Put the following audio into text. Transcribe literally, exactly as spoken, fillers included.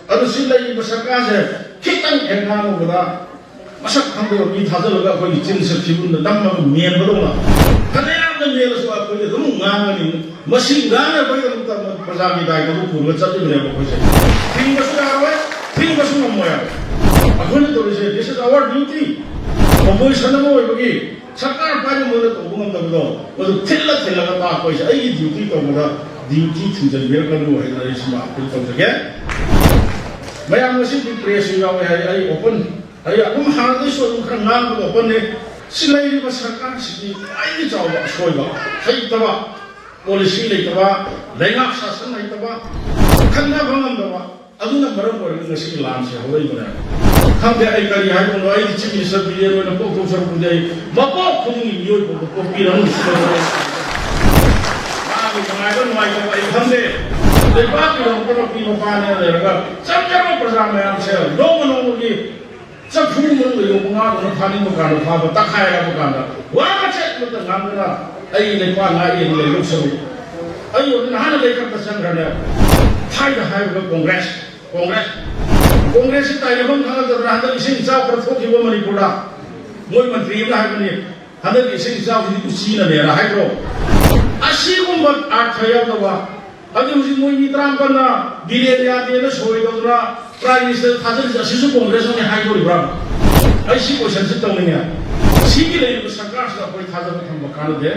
ꯑꯗꯨ ꯁꯤ ꯂꯩꯔꯤꯕ ꯁꯔꯀꯥꯔꯁꯦ ꯈꯤꯇꯪ ꯍꯦꯛ ꯉꯥꯡꯉꯨꯕꯗ ꯃꯁꯛ ꯈꯪꯗꯕ ꯃꯤ ꯊꯥꯖꯤꯜꯂꯒ ꯑꯩꯈꯣꯏꯒꯤ ꯆꯤꯟꯁꯦ ꯐꯤꯕꯨꯟꯗ ꯅꯝꯃꯒ ꯃꯦꯟꯕꯗꯧꯅ ꯐꯅꯌꯥꯝꯅ ꯃꯦꯜꯂꯁꯨ ꯑꯩꯈꯣꯏꯗꯤ ꯑꯗꯨꯝ ꯉꯥꯡꯒꯅꯤ꯫ ꯃꯁꯤ ꯉꯥꯡꯅꯕꯒꯤꯗꯃꯛꯇ ꯄ꯭ꯔꯖꯥꯒꯤ ꯗꯥꯏꯇꯗꯨ ꯄꯨꯔꯒ ꯆꯠꯂꯤꯕꯅꯦꯕ ꯑꯩꯈꯣꯏꯁꯦ꯫ ꯊꯤꯡꯕꯁꯨ ꯌꯥꯔꯣꯏ, ꯊꯤꯡꯕꯁꯨ ꯉꯝꯃꯣꯏ ꯍꯥꯏꯕ꯫ ꯑꯩꯈꯣꯏꯅ ꯇꯧꯔꯤꯁꯦ, this is our duty꯫ Opposition ꯑꯃ ꯑꯣꯏꯕꯒꯤ ꯁꯔꯀꯥꯔ ꯄꯥꯏꯕ ꯃꯣꯏꯅ ꯇꯧꯕ ꯉꯝꯗꯕꯗꯣ, ꯃꯗꯨ ꯊꯤꯜꯂ ꯊꯤꯜꯂꯒ ꯇꯥꯛꯄ ꯍꯥꯏꯁꯦ꯫ ꯑꯩꯒꯤ duty ꯇꯧꯕꯗ duty ꯊꯤꯡꯖꯤꯟꯕꯤꯔꯛꯀꯅꯨ ꯍꯥꯏꯗꯅ ꯑꯩ ꯁꯤꯃ appeal ꯇꯧꯖꯒꯦ꯫ ꯃꯌꯥꯝ ꯉꯁꯤꯗꯤ press ꯁꯨ ꯌꯥꯎꯋꯦ ꯍꯥꯏ, ꯑꯩ open, ꯑꯩ ꯑꯗꯨꯝ ꯍꯥꯟꯅꯗꯩꯁꯨ ꯑꯗꯨꯝ ꯈꯔ ꯉꯥꯡꯕꯗ open ꯅꯤ꯫ ꯁꯤ ꯂꯩꯔꯤꯕ ꯁꯔꯀꯥꯔꯁꯤꯗꯤ ꯈ꯭ꯋꯥꯏꯗꯒꯤ ꯆꯥꯎꯕ ꯑꯁꯣꯏꯕ, ꯍꯩꯇꯕ, policy ꯂꯩꯇꯕ, ꯂꯩꯉꯥꯛ ꯁꯥꯁꯟ ꯍꯩꯇꯕ, ꯈꯟꯅꯕ ꯉꯝꯗꯕ, ꯑꯗꯨꯅ ꯃꯔꯝ ꯑꯣꯏꯔꯒ ꯉꯁꯤꯒꯤ ꯂꯥꯟꯁꯦ ꯍꯧꯔꯛꯏꯕꯅꯦ꯫ ꯈꯪꯗꯦ ꯑꯩ ꯀꯔꯤ ꯍꯥꯏꯗꯣꯏꯅꯣ, ꯑꯩꯗꯤ Chief Minister ꯕꯤꯔꯦꯟ ꯑꯣꯏꯅ ꯄꯣꯛꯊꯣꯛꯆꯔꯛꯄꯗꯤ ꯑꯩ ꯃꯄꯣꯛ ꯈꯨꯗꯤꯡꯒꯤ ꯃꯤꯑꯣꯏꯕ ꯑꯃ ꯄꯣꯛꯄꯤꯔꯝꯃꯤ꯫ ꯃꯥꯒꯤ ꯅꯨꯡꯉꯥꯏꯕ ꯅꯨꯡꯉꯥꯏꯇꯕ ꯑꯩ ꯈꯪꯗꯦ꯫ ꯂꯩꯕꯥꯛꯀꯤꯗꯃꯛꯇ ꯃꯄꯤ ꯃꯄꯥꯅꯦ ꯂꯩꯔꯒ ꯆꯝꯖꯕ ꯄ꯭ꯔꯖꯥ ꯃꯌꯥꯝꯁꯦ ꯅꯣꯡꯃ ꯅꯣꯡꯃꯒꯤ ꯆꯐꯨ ꯃꯅꯨꯡꯗ ꯌꯣꯛꯄ ꯉꯥꯗꯧꯅ ꯐꯥꯅꯤꯡꯕ ꯀꯥꯟꯗ ꯐꯥꯕ, ꯇꯛꯈꯥꯏꯔꯕ ꯀꯥꯟꯗ ꯋꯥ ꯃꯆꯦꯠ ꯑꯃꯠꯇ ꯉꯥꯡꯗꯅ ꯑꯩ ꯂꯩꯄꯥꯛ ꯉꯥꯛꯑꯦꯅ ꯂꯩꯗꯧ ꯁꯔꯨꯛ, ꯑꯩ ꯑꯣꯏꯅ ꯅꯍꯥꯟꯅ ꯂꯩꯈꯛꯇ ꯆꯪꯈ꯭ꯔꯅꯦ꯫ ꯊꯥꯏꯅ ꯍꯥꯏꯔꯤꯕ Congress, Congress, Congress ꯁꯤ ꯇꯥꯏꯅꯐꯝ ꯈꯪꯉꯛꯇꯗꯅ ꯍꯟꯗꯛ ꯏꯁꯤꯡ ꯏꯆꯥꯎ ꯈꯔ ꯊꯣꯛꯈꯤꯕ ꯃꯅꯤꯄꯨꯔꯗ ꯃꯣꯏ ꯃꯟꯇ꯭ꯔꯤ ꯑꯃꯅ ꯍꯥꯏꯕꯅꯤ, ꯍꯟꯗꯛꯀꯤ ꯏꯁꯤꯡ ꯏꯆꯥꯎꯁꯤꯗꯤ ꯎꯆꯤꯅꯅꯦꯅ ꯍꯥꯏꯗ꯭ꯔꯣ? ꯑꯁꯤꯒꯨꯝꯕ ꯑꯥꯔꯊ ꯌꯥꯎꯗꯕ, ꯑꯗꯨ ꯍꯧꯖꯤꯛ ꯃꯣꯏ ꯃꯤ ꯇꯔꯥꯃꯥꯄꯟꯅ ꯕꯤꯔꯦꯟ ꯌꯥꯗꯦꯅ ꯁꯣꯏ ꯇꯧꯗꯅ Prime Minister ꯊꯥꯖꯤꯜꯂꯤꯁꯦ ꯑꯁꯤꯁꯨ Congress ꯅꯅꯦ ꯍꯥꯏꯗꯣꯔꯤꯕ꯭ꯔꯥ? ꯑꯩ ꯁꯤ question ꯁꯤ ꯇꯧꯅꯤꯡꯉꯦ꯫ ꯁꯤꯒꯤ ꯂꯩꯔꯤꯕ ꯁꯔꯀꯥꯔꯁꯤꯗ ꯑꯩꯈꯣꯏ ꯊꯥꯖꯕ ꯊꯝꯕ ꯀꯥꯟꯅꯗꯦ꯫